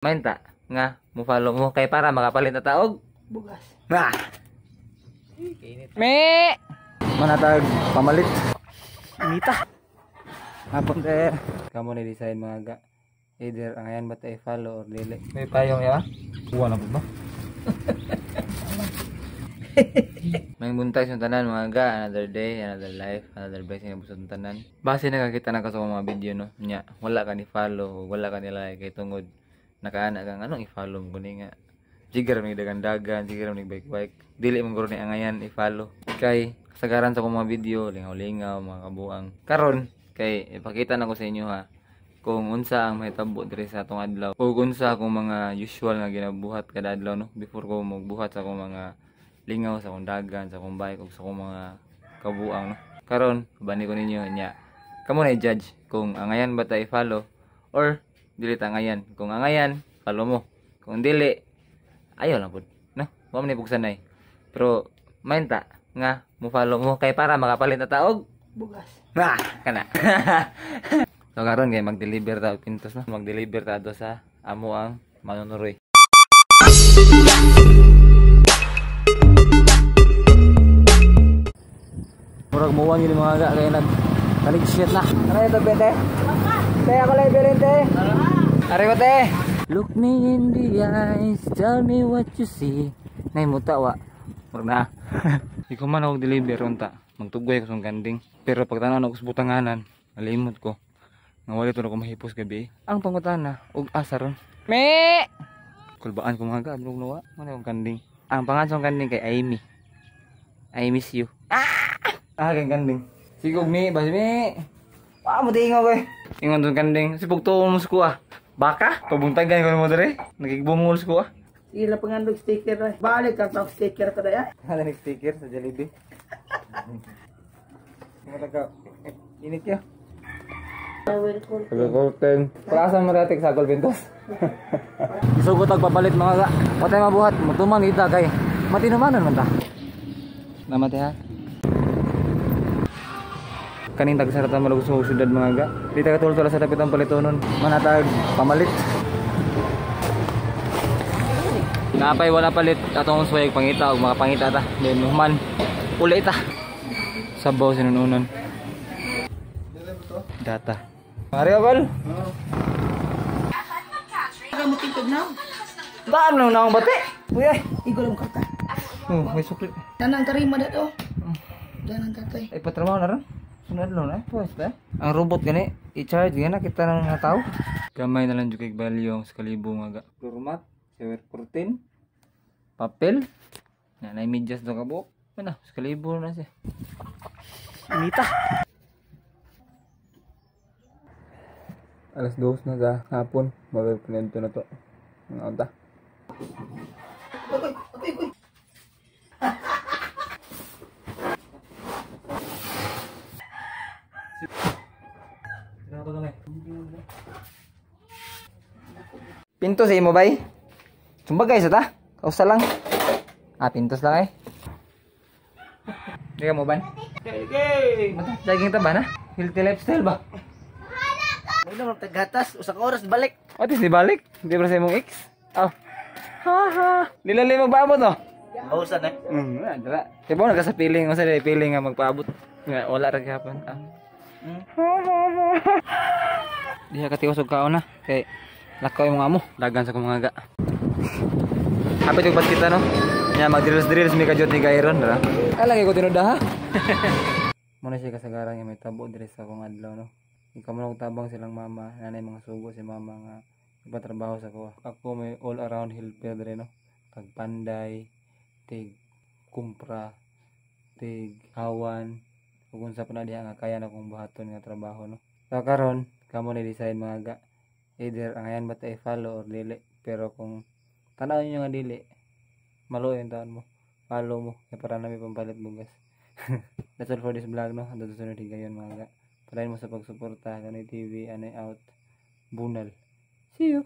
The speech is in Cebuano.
Mainta nga mo follow mo kay para makapalit na taog bugas. Ah! Me! Manatag pamalit. Inita. Hapon te. Kamo ni design mga ga. Either ang ayan ba tayo follow or dili. May payong ya? Kuha na po ba? May buntag sa tanan mga ga, another day, another life, another blessing na busot tanan. Base nakakita na ka sa mga video, no. Nya, wala ka ni follow, wala ka ni like kay tungod nakaana kang anong i-follow mo kuning nga. Jigar may dagan-dagan, jigar may bike-bike. Dili man guro ni angayan i-follow. Kay kasagaran sa akong mga video, lingaw-lingaw, mga kabuang. Karon kay ipakita na ko sa inyo ha kung unsa ang mahitabo diri sa atong adlaw o unsa akong mga usual nga ginabuhat kada adlaw, no, before ko magbuhat sa akong mga lingaw sa akong dagan, sa akong bike ug sa akong mga kabuang, no. Karon bani ko ninyo, nya kamo na i-judge kung angayan ba ta i-follow or dili ta angayan. Kung angayan, follow mo. Kung dili, ayaw lang pud, no. Wa man ni pugsanay, pero mainta nga mo follow mo kay para makapalit na taog bugas. Ah, kana. So karon kay mag-deliver ta og pintos, no. Mag-deliver ta do sa amo ang manunuroy. Murag muwang yun mga ga kay nag kalig shit na. Ano ito bete? Te ako lang te. Are ko te. Look me in the eyes, tell me what you see. Nay muta wa. Murag na. Di ko man ako deliver unta. Magtugway ko sa kanding. Pero pag tanan ako sa butanganan, nalimot ko. Nga wala to na ko mahipos gabi. Ang pangutana og asa ron. Me! Kulbaan ko mga ga, adlong nawa. Ano akong kanding? Ang pangalan sa kanding kay Amy. I miss you. Ah! Ah, kang kanding. Sigog mi, basi mi. Wa mo tingaw koy. Ingon tong kanding, sipog tuo mo sa kuha. Baka pabuntagan ko mo dere. Nagigbungol sa kuha. Sige lang pangandog sticker ay. Balik ka tawag sticker ka daya. Ano ni sticker sa Jollibee? Mga init ya. Pagkakulten. Para mo ratik sa pintos. Isugot og papalit mga ga. Patay mabuhat, mutuman kita kay matinumanon man ta. Namate ha. Kaning tagsaratan mo sa syudad mga ga. Di ta katultol sa dapitan palitonon. Manatag pamalit. Napay wala palit atong suway pangita og makapangita ta. Then human uli ta. Sabaw sinununan. Data. Mario gol. Daan lang na akong bati. Uy ay, igol ang karta. Oh, may sukli. Tanang tarima dato. Tanang tatay. Ay patrabaho na ron. Sunod lang na. Pwes ba? Ang robot gani, i-charge gani kita ng mga tao. Gamay na lang jud kay value ang kalibo nga ga. Doormat, shower curtain, papel. Na nay medyas do kabuok. Ano, sa kalibo na siya. Inita. Alas 2 na sa hapon, magpinento na to. Ang unta. Pinto sa imo bay. Sumbagay sa ta. Kausa lang. Ah, pintos lang eh. Di ka mo ban? Okay. Mata, jogging ta ba na? Healthy lifestyle ba? Mo na tagatas, usa ka oras balik. What is di balik? Di ba sa imong ex? Oh. Ha ha. Nilali magpaabot no? Bausan eh. Dala. Kay ba nagka sa feeling, unsa dili feeling nga magpaabot? Nga wala ra gihapon. Ah. Diha ka tiwas og kaon na kay lakaw imong amo, dagan sa akong mga ga. Hapit og kita no. Nya mag-drills mi kajot ni Gairon ra. Ay lagi ko tinuod ha. Muna siya kasagaran nga may tabo diri sa akong adlaw no. Ikaw man tabang silang mama, nanay mga sugo si mama nga ipatrabaho sa kuha. Ako may all around helper diri no. Tagpanday, tig kumpra, tig hawan, ug unsa pa na diha nga kaya na akong buhaton nga trabaho no. So karon kamo ni decide mga ga. Either angayan ba ta i-follow or dili. Pero kung tan-aw niyo nga dili, maluoy ang taon mo. Follow mo kay para nami pampalit bugas. That's all for this vlog no. Hanggang susunod higayon mga ga. Padayon mo sa pagsuporta. Kanoy TV, anay out. Bunal. See you!